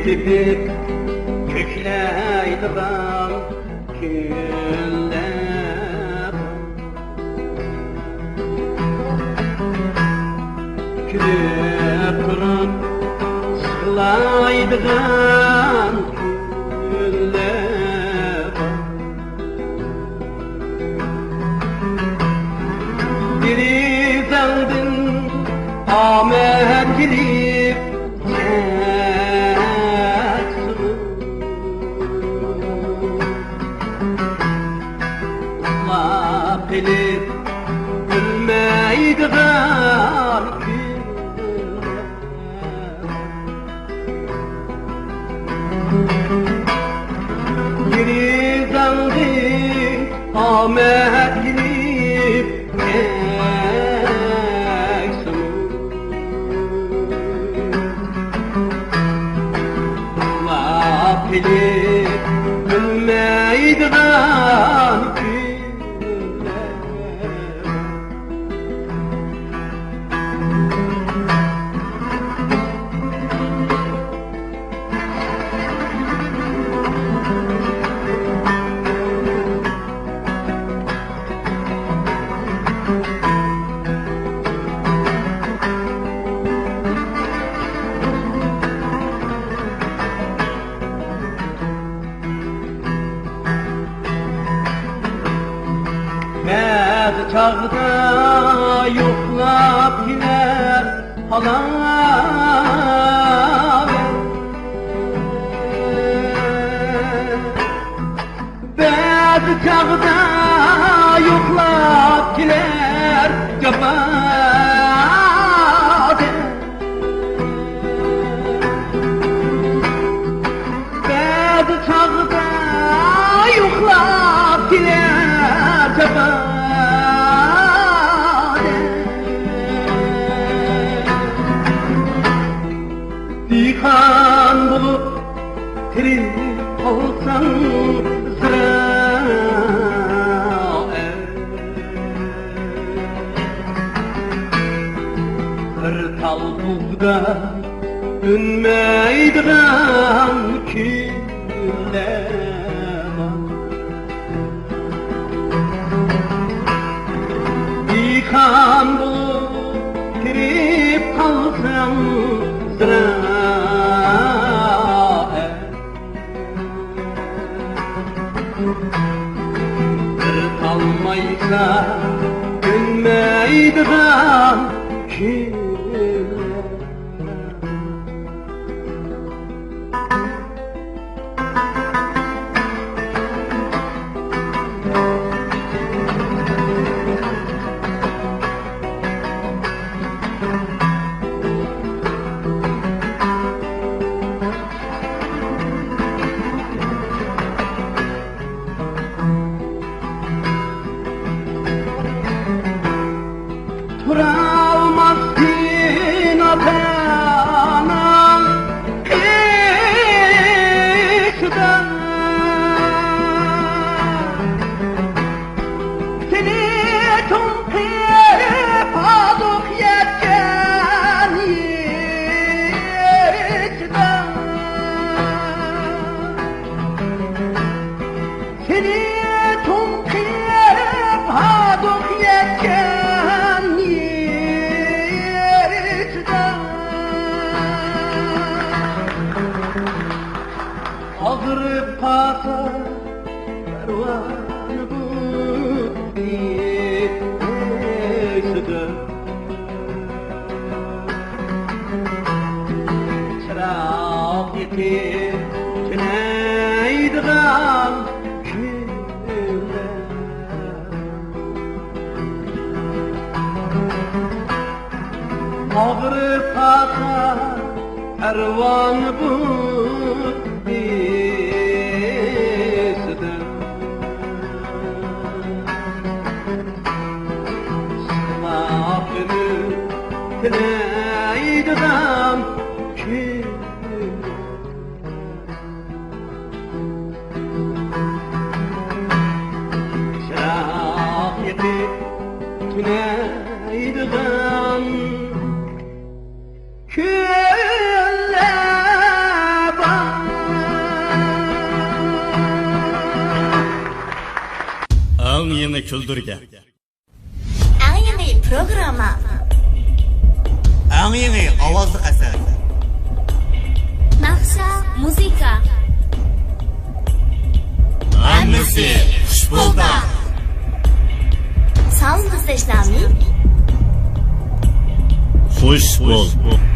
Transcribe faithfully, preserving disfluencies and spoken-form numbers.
تېپىپ كۆكلەيدىغان كۈنلەر، كۈلۈپ تۇرۇپ سىغلايدىغان كۈنلەر. دېرىزەڭدىن ئامەت كېلىپ كەتسىمۇ، ئۇخلاپ قېلىپ بىلمەيدىغان كۈنلەر. دېرىزەڭدىن ئامەت كېلىپ كەتسىمۇ، ئۇخلاپ قېلىپ بىلمەيدىغان كۈنلەر. بەزى چاغدا يوقلاپ كېلەر ھالاۋەت. بەزى چاغدا يوقلاپ كېلەر جاپا دەپ. بەزى چاغدا يوقلاپ كېلەر جاپا دەپ. دېھقان بولۇپ تىرىپ قالساڭ زىرائەت، بىر تال بۇغدا ئۈنمەيدىغان كۈنلەر بار. دېھقان بولۇپ كىرىپ قالسام زىرائەت، بىر تال مايسا ئۈنمەيدىغان كۈنلەر. تۇرالماستىن ئاتا-ئاناڭ قېشىدا، سېنى چوڭ قىلىپ ھاردۇق يەتكەن يېشىدا. سېنى چوڭ قىلىپ ھاردۇق يەتكەن يېرىدا، ئاغرىپ قالسا پەرۋانە بۇ دېيىشىدا. چىراغ يېقىپ تۈنەيدىغان كۈنلەر، ئاغرىپ قالسا پەرۋانە بۇ دېيىشىدا. سىلاپ ئۈمىد تىلەيدىغان كۈن، چىراغ يېقىپ تۈنەيدىغان كۈنلەر بار. كۈلدۈرگەن. ئەڭ يېڭى پروگرامما. ئەڭ يېڭى ئاۋازلىق ئەسەر. ناخشا، مۇزىكا. ھەممىسى خۇش بولدى. ساۋۇت مۇستەشنامى. خۇش بول.